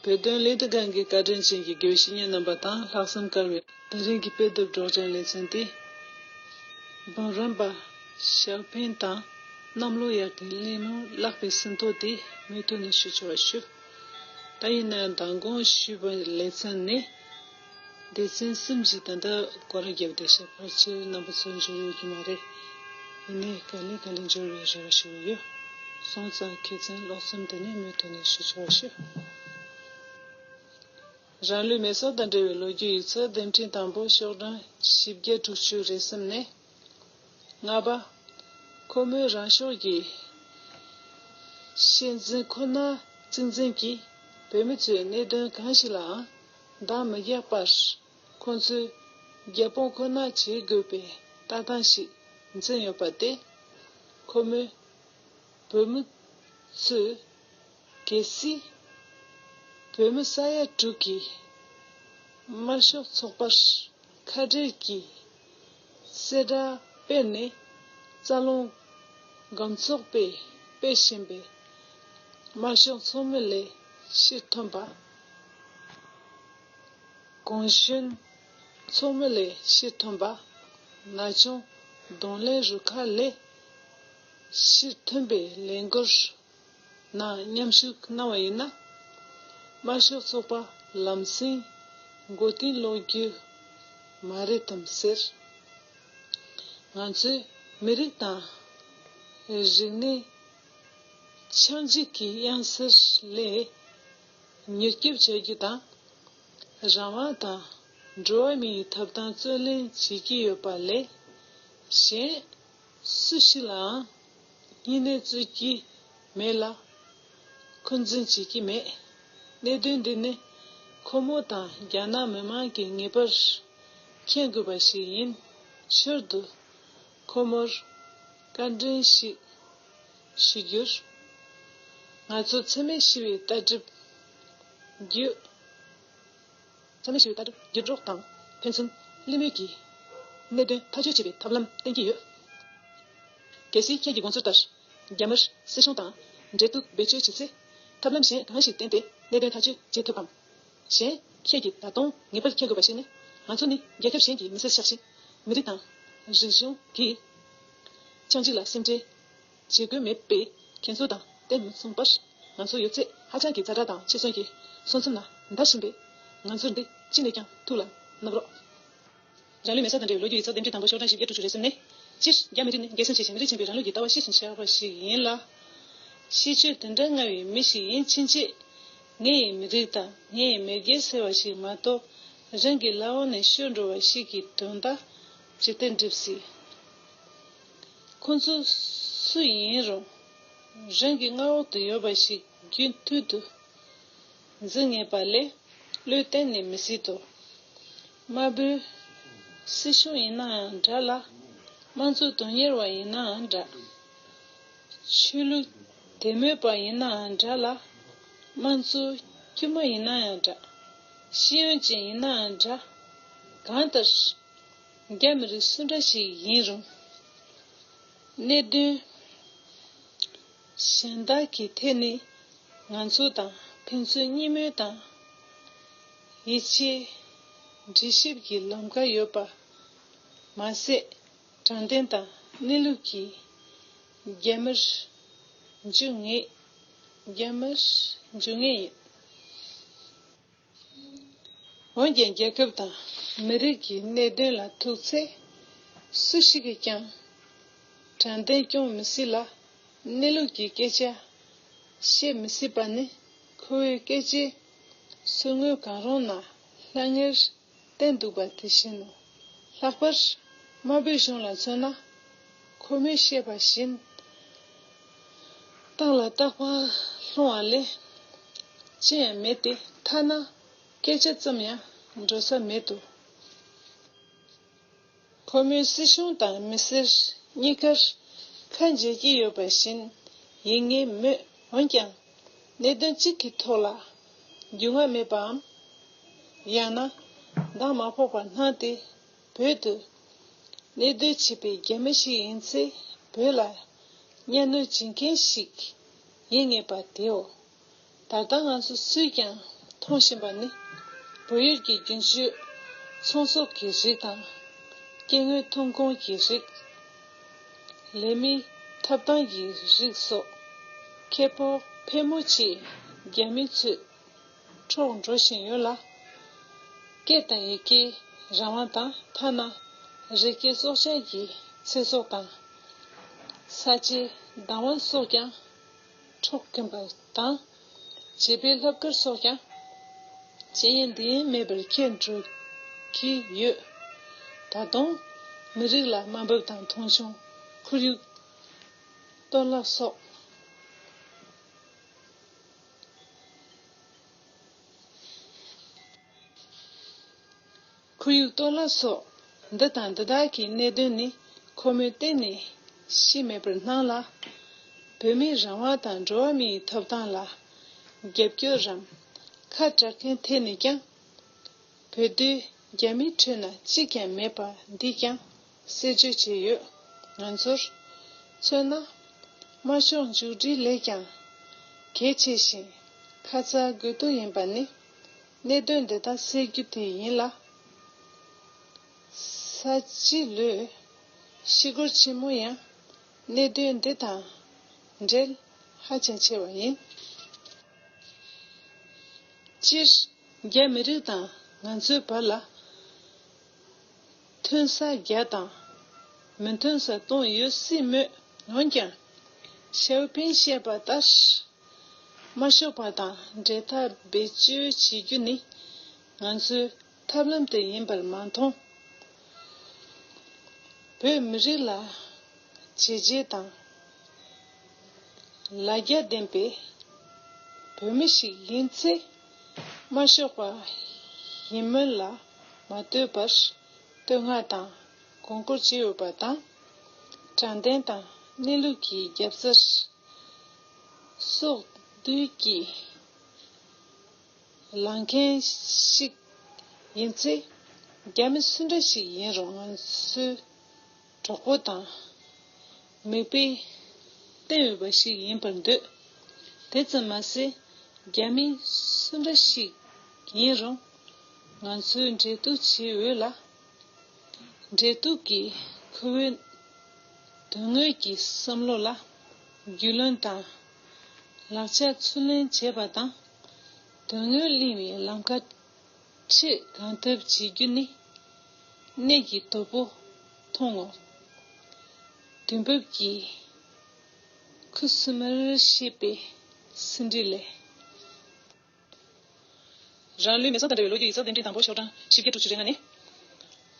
བོད་དོན་ལས་དོན་ཁང་གི་བཀའ་དྲིན་ཅན་གྱི་དགེ་བའི་བཤེས་གཉེན་རྣམ་པ་དང་ལྷག་བསམ་དཀར་བའི། དེ་རིང་གི་དཔེ་དེབ་སྒྲོག་སྦྱང་ལེ་ཚན་ཏེ། འབུམ་རམས་པ་ཞའོ་ཕིན་དང་གནམ་ལོ་ཡག་གི་གླེང་སློང་བཀླགས་པའི་ཟིན་ཐོ་དེ་མུ་མཐུད་ནས་ཞུ་ཆོག་པ་ཞུ། ད་ཡིན་ན་མདང་དགོང་ཞུས་པའི་ལེ་ཚན་ནི། སྡེ་ཚན་གསུམ་གྱི་ད་ལྟ་སྐོར་ར་བརྒྱབ་བསྡད་ཤག། ཕལ་ཆེར་རྣམ་པ་ཚོ་འབྱོར་ཡོད་ཀྱི་མ་རེད། ཡིན་ནའི་ག་ལེ་ག་ལེ་འབྱོར་བའི་རེ་བ་ཞུ་གི་ཡོད། སོང་ཙང་ཁེ་ཚན་ཀློག་མཚམས་དེ་ནས་མུ་མཐུད་ནས་ཞུ་ཆོག་པ་ཞུ། རང་ལུས་མེ་སྲེག་དང་འབྲེལ་བའི་ལོ་རྒྱུས་ཡིག་ཚགས་ལྡེམ་ཕྲེང་དང་པོ་ཤོག་གྲངས་བཞི་བརྒྱ་དྲུག་ཅུ་རེ་གསུམ་ནས། ལྔ་པ། ཁོ་མོས་རང་ཤོག་གི་ཤེས་འཛིན་ཁོ་ན་གཙིགས་འཛིན་གྱིས་བོད་མི་ཚོའི་གནད་དོན་གང་ཞིག་ལའང་འདང་མི་རྒྱག་པར། ཁོང་ཚོས་རྒྱབ་དཔུང་ཁོ་ན་བྱེད་དགོས་པའི་ལྟ་སྟངས་ཤིག་འཛིན་ཡོད་པ་སྟེ། ཁོ་མོས་བོད་མི་ཚོས་གལ་སྲིད་བོད་མི་ས་ཡ་དྲུག་གིས་དམར་ཤོག་ཚོགས་པར་ཁ་བྲལ་གྱི་གསལ་བསྒྲགས་སྤེལ་ནས། རྩ་རླུང་སྒམ་ཚོགས་པས་སྤེལ་བཞིན་པའི་དམར་ཤོག་ཚོགས་མི་ལས་ཕྱིར་ཐོན་པ། གུང་གཞོན་ཚོགས་མི་ལས་ཕྱིར་ཐོན་པ། ན་ཆུང་གདོང་ལེན་རུ་ཁག་ལས་ཕྱིར་ཐོན་པའི་ལས་འགུལ་ནང་མཉམ་ཞུགས་གནང་བ་ཡིན་ན། དམར་ཤོག་ཚོགས་པ་ལམ་སེང་མགོ་རྟིང་སློག་རྒྱུ་མ་རེད་དམ་ཟེར། ང་ཚོས་མི་རིགས་དང་རིག་གནས་ཆགས་འཇིག་གི་གཡང་ཟེར་ལས་མྱུར་སྐྱོབ་བྱ་རྒྱུ་དང་། རང་དབང་དང་འགྲོ་བ་མིའི་ཐོབ་ཐང་རྩོད་ལེན་བྱེད་ཀྱི་ཡོད་པ་ལས། གཞན་སུ་ཞིག་ལའང་སྙིང་ནད་རྩོད་ཀྱི་མེད་ལ། འཁོན་འཛིན་བྱེད་ཀྱི་མེད། གནད་དོན་འདི་ནི་ཁོ་མོ་དང་རྒྱ་ནག་མི་མང་གིས་ངེས་པར་མཁྱེན་དགོས་པ་ཞིག་ཡིན་ཞོར་དུ། ཁོ་མོར་བཀའ་དྲིན་ཞིག་ཞུ་རྒྱུར། ང་ཚོ་འཚེ་མེད་ཞི་བའི་ལྟ་གྲུབ་བརྒྱུད། འཚེ་མེད་ཞི་བའི་ལྟ་གྲུབ་བརྒྱུད་སྒྲོག་དང་ཕན་ཚུན་གླེང་མོལ་གྱིས། གནད་དོན་ཐག་གཅོད་བྱེད་པའི་ཐབས་ལམ་བསྟེན་གྱི་ཡོད། གལ་སྲིད་ཁྱེད་ཀྱི་དགོངས་ཚུལ་ལྟར། རྒྱ་དམར་སྲིད་གཞུང་དང་འབྲེལ་གཏུག་བེད་སྤྱོད་བྱེད་ཚེ། ཐབས་ལམ་གཞན་གང་ཞིག་བསྟེན་ཏེ་གནད་དོན་ཐག་གཅོད་བྱེད་ཐུབ་བམ། གཞན་ཁྱེད་ཀྱིས་ད་དུང་ངེས་པར་མཁྱེན་དགོས་པ་ཞིག་ནི། ང་ཚོ་ནི་རྒྱལ་ཁབ་གཞན་གྱི་མི་སེར་ཆགས་ཤིང་། མི་རིགས་དང་རིག་གཞུང་གི་ཆགས་འཇིག་ལ་སེམས་ཁྲལ་བྱེད་དགོས་མེད་པས། ཁྱེད་ཚོ་དང་བསྟུན་མ་སོང་བར། ང་ཚོ་ཡོད་ཚད་ཧ་ཅང་གི་ཛ་དྲག་དང་འཕྱི་གསོན་གྱི་སོང་ཚུལ་ནང་འདར་བཞིན་པས། ང་ཚོར་འདི་ཅི་ནས་ཀྱང་ཐུགས་ལ་བརྣག་རོགས། རང་ལུས་མེ་སྲེག་དང་འབྲེལ་བའི་ལོ་རྒྱུས་ཡིག་ཚགས་འདེམས་སྒྲིག་དང་པོ་ཤོག་གྲངས་བཞི་བརྒྱད་དྲུག་ཅུ་རེ་གསུམ་ནི། སྤྱིར་རྒྱ་མི་རིགས་ནི་རྒྱལ་སྲུང་བྱེད་ཅིང་མི་རིགས་ཆེན་པོའི་རང་ལུགས་ཀྱི་ལྟ་བ་ཤེས་ཤིང་བྱ་བ་ཞིག་ཡིན་ལ། ཤེས་སྤྱོད་དེ་འདྲ་མངའ་བའི་མི་ཞིག་ཡིན་ཕྱིན་ཆད། ངའི་མི་རིགས་དང་ངའི་མེས་རྒྱལ་ཟེར་བ་ཞིག་མ་གཏོགས། རང་གི་ལག་འོག་ནས་ཤོར་འགྲོ་བ་ཞིག་གི་དོན་དག་ཇི་ལྟར་འགྲུབ་སྲིད། ཁོང་ཚོ་སུ་ཡིན་རུང་། རང་གི་མངའ་འོག་ཏུ་ཡོད་པ་ཞིག་རྒྱུན་མཐུད་དུ་འཛིན་ངེས་པ་ལས་བློས་གཏན་ནས་མི་སྲིད་དོ། དམར་པོའི་སྲིད་གཞུང་ཡིན་ནའང་འདྲ་ལ། དམངས་གཙོ་དོན་གཉེར་བ་ཡིན་ནའང་འདྲ། ཆོས་ལུགས་དད་མོས་པ་ཡིན་ནའང་འདྲ་ལ། དམངས་གཙོ་དཀྱུས་མ་ཡིན་ནའང་འདྲ། ཤེས་ཡོན་ཅན་ཡིན་ནའང་འདྲ། གང་ལྟར། རྒྱ་མི་རིགས་སུ་འདྲ་ཞིག་ཡིན་རུང་། གནད་དོན་གཞན་དག་གི་ཐད་ནས་ང་ཚོ་དང་ཕན་ཚུན་གཉིས་མོས་དང་། ཡིད་ཆེས་འདྲིས་གཤིབ་ཀྱི་ལམ་ཁ་ཡོད་པ་མ་ཟད། དྲང་བདེན་དང་གནས་ལུགས་ཀྱི་རྒྱ་མིར་འགྱུར་ངེས། རྒྱ་མིར་འགྱུར་ངེས་ཡིན། འོན་ཀྱང་། རྒྱལ་ཁབ་དང་མི་རིགས་ཀྱི་གནད་དོན་ལ་ཐུག་ཚེ། སུ་ཞིག་གིས་ཀྱང་དྲང་བདེན་སྐྱོང་མི་སྲིད་ལ། གནས་ལུགས་ཀྱི་སྐད་ཆ་བཤད་མི་སྲིད་པ་ནི། ཁོ་བོའི་སྐད་ཆའི་ཟུར་ངོས་གང་རུང་ན་སླ་ངར་བསྟན་འདུག་པ་དེ་བཞིན་ནོ། ལྷག་པར་དམར་པོའི་གཞུང་ལ་མཚོན་ན། ཁོ་མོས་བཤད་པ་བཞིན་རྟགས་ལ་རྟག་པར་ལྷུང་བ་ལས་ཅི་ཡང་མེད་དེ། ཐ་ན་སྐད་ཆ་ཙམ་ཡང་འགྲོ་ས་མེད་དོ། ཁོ་མོས་སྲིད་གཞུང་དང་མི་སེར་གཉིས་ཀར་ཁ་འབྱེད་ཀྱི་ཡོད་པ་བཞིན་ཡིན་ངེས་མོད། འོན་ཀྱང་། གནད་དོན་གཅིག་གི་ཐོག་ལ་རྒྱུས་མངའ་མེད་པའམ། ཡང་ན་འདང་མ་ཕོག་པར་སྣང་སྟེ། བོད་དུ་གནས་སྡོད་བྱེད་པའི་རྒྱ་མི་ཞིག་ཡིན་ཚེ། བོད་ལ་གཉའ་གནོན་བྱེད་མཁན་ཞིག་ཡིན་ངེས་པ་དེའོ། ད་ལྟ་ང་ཚོ་སུས་ཀྱང་མཐོང་བཞིན་པ་ནི། བོད་ཡུལ་གྱི་རྒྱུན་སྤྱོད་ཚོང་ཟོག་གི་རིགས་དང་། སྐྱེ་དངོས་ཐོན་ཁུངས་ཀྱི་རིགས། ལས་མིའི་ཐོབ་ཐང་གི་རིགས་སོགས། ཁེ་སྤོགས་ཕལ་མོ་ཆེ་རྒྱ་མི་ཚོས་འཕྲོག་འགྲོ་བཞིན་ཡོད་ལ། སྐད་དང་ཡི་གེའི་རང་དབང་དང་། ཐ་ན་རི་སྐྱེས་སྲོག་ཆགས་ཀྱི་ཚེ་སྲོག་དང་། ས་ཆའི་བདག་དབང་སོགས་ཀྱང་འཕྲོག་གིན་པ་དང་། བྱིས་པའི་སློབ་གར་སོགས་ཀྱང་ཅི་ཡིན་འདི་ཡིན་མེད་པར་འཁྱེར་འགྲོ་གི་ཡོད། ད་དུང་མི་རིགས་ལ་དམའ་འབེབས་དང་མཐོང་ཆུང་། ཁོར་ཡུག་གཏོར་བརླག་སོགས། ཁོར་ཡུག་གཏོར་བརླག་སོགས་འདི་དང་འདི་དག་གི་གནད་དོན་ནི་ཁོ་མོས་གཏན་ནས་ཤེས་མེད་པར་སྣང་ལ། བོད་མིའི་རང་དབང་དང་འགྲོ་བ་མིའི་ཐོབ་ཐང་ལ་རྒྱབ་སྐྱོར་རམ་ཁ་གྲག་མཁན་ཐད་ནས་ཀྱང་། བོད་དུ་རྒྱ་མིའི་ཁྲོད་ན་གཅིག་ཀྱང་མེད་པ་འདིས་ཀྱང་གསལ་བརྗོད་བྱས་ཡོད། ང་ཚོར་མཚོན་ན། དམར་ཤོག་མཇུག་སྒྲིལ་ལས་ཀྱང་གལ་ཆེ་ཞིང་ཁ་ཚ་དགོས་གཏུགས་ཡིན་པ་ནི། གནད་དོན་འདི་དག་སེལ་རྒྱུ་དེ་ཡིན་ལ། ས་བྱི་ལོའི་ཤི་སྒོར་ཆེན་མོ་ཡང་གནད་དོན་འདི་དང་འབྲེལ་ཧ་ཅང་ཆེ་བ་ཡིན། སྤྱིར་རྒྱ་མི་རིགས་དང་ང་ཚོའི་བར་ལ་མཐུན་ས་བརྒྱ་དང་མི་མཐུན་ས་སྟོང་ཡོད་སྲིད་མོད། འོན་ཀྱང་ཞའོ་ཕིང་བཤད་པ་ལྟར། དམར་ཤོག་པ་དང་འབྲེལ་ཐག་བེད་སྤྱོད་བྱེད་རྒྱུ་ནི་ང་ཚོའི་ཐབས་ལམ་དེ་ཡིན་པར་མ་མཐོང་། བོད་མི་རིགས་ལ་བྱས་རྗེས་དང་ལ་རྒྱ་ལྡན་པའི་བོད་མི་ཞིག་ཡིན་ཚེ། དམར་ཤོག་པ་ཡིན་མིན་ལ་མ་ལྟོས་པར་བསྟོད་བསྔགས་དང་གོང་བཀུར་བྱེད་འོས་པ་དང་། དྲང་བདེན་དང་གནས་ལུགས་ཀྱི་རྒྱབ་རྩར། སྲོག་བསྡོས་ཀྱིས་ལངས་མཁན་ཞིག་ཡིན་ཚེ། རྒྱ་མི་སུ་འདྲ་ཞིག་ཡིན་རུང་ང་ཚོའི་གྲོགས་པོ་དང་མིག་དཔེ་བསྟན་འོས་པ་ཞིག་ཡིན་པར་འདོད། དེ་ཙམ་མ་ཟད། རྒྱ་མི་སུ་འདྲ་ཞིག་ཡིན་རུང་ང་ཚོས་འབྲེལ་གཏུག་བྱེད་འོས་ལ། འབྲེལ་གཏུག་གིས་ཁོ་བོའི་དོན་དངོས་ཀྱི་བསམ་བློ་ལ་རྒྱུས་ལོན་དང་། ལག་ཆ་ཚུར་ལེན་བྱེད་པ་དང་། དོན་དངོས་གླེང་བའི་ལམ་ཁ་འཁྲིད་གང་ཐུབ་བྱེད་རྒྱུ་ནི་གནད་ཀྱི་དོད་པོ་མཐོང་ངོ་། དུས་བབ་ཀྱིས་ཁུ་སིམ་མེར་བཤད་པའི་ཟིན་བྲིས་ལས། རང་ལུས་མེ་སྲེག་དང་འབྲེལ་བའི་ལོ་རྒྱུས་ཡིག་ཚགས་འདོན་ཐེངས་དང་པོ་ཤོག་གྲངས་བཞི་བརྒྱ་དྲུག་ཅུ་རེ་ལྔ་ནས།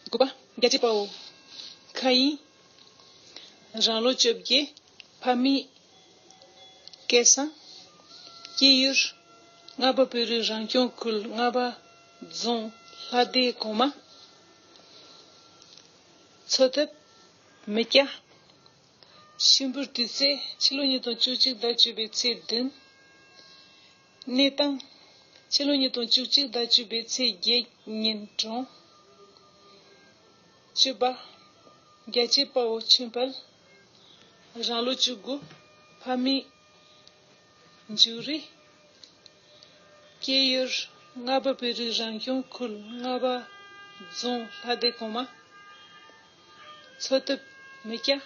དགུ་པ། རྒྱལ་གཅེས་དཔའ་བོ་མཁའ་དབྱིངས། རང་ལོ་བཅོ་བརྒྱད། ཕ་མེས། སྐལ་བཟང་། སྐྱེས་ཡུལ། རྔ་པ་བོད་རིགས་རང་སྐྱོང་ཁུལ་རྔ་པ་རྫོང་ལྷ་སྡེ་གོང་མ། འཚོ་ཐབས་མི་སྐྱ། ཤིང་ཕུར་དུས་ཚོད་ཕྱི་ལོ་ཉིས་སྟོང་བཅུ་གཅིག་ཟླ་བཅུ་པའི་ཚེས་བདུན། གནས་སྟངས། ཕྱི་ལོ་ཉིས་སྟོང་བཅུ་གཅིག་ཟླ་བཅུ་པའི་ཚེས་བརྒྱད་ཉིན་གྲོངས། བཅུ་པ། རྒྱལ་གཅེས་དཔའ་བོ་ཆོས་འཕེལ། རང་ལོ་བཅུ་དགུ། ཕ་མེས། འཇུ་རི། སྐྱེས་ཡུལ། རྔ་པ་བོད་རིགས་རང་སྐྱོང་ཁུལ་རྔ་པ་རྫོང་ལྷ་སྡེ་གོང་མ། འཚོ་ཐབས་མི་སྐྱ།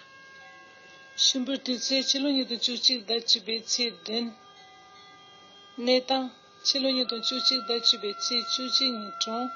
ཤིང་ཕུར་དུས་ཚོད་ཕྱི་ལོ་ཉིས་སྟོང་བཅུ་གཅིག་ཟླ་བཅུ་པའི་ཚེས་བདུན། གནས་སྟངས། ཕྱི་ལོ་ཉིས་སྟོང་བཅུ་གཅིག་ཟླ་བཅུ་པའི་ཚེས་བཅུ་གཅིག་ཉིན་གྲོངས།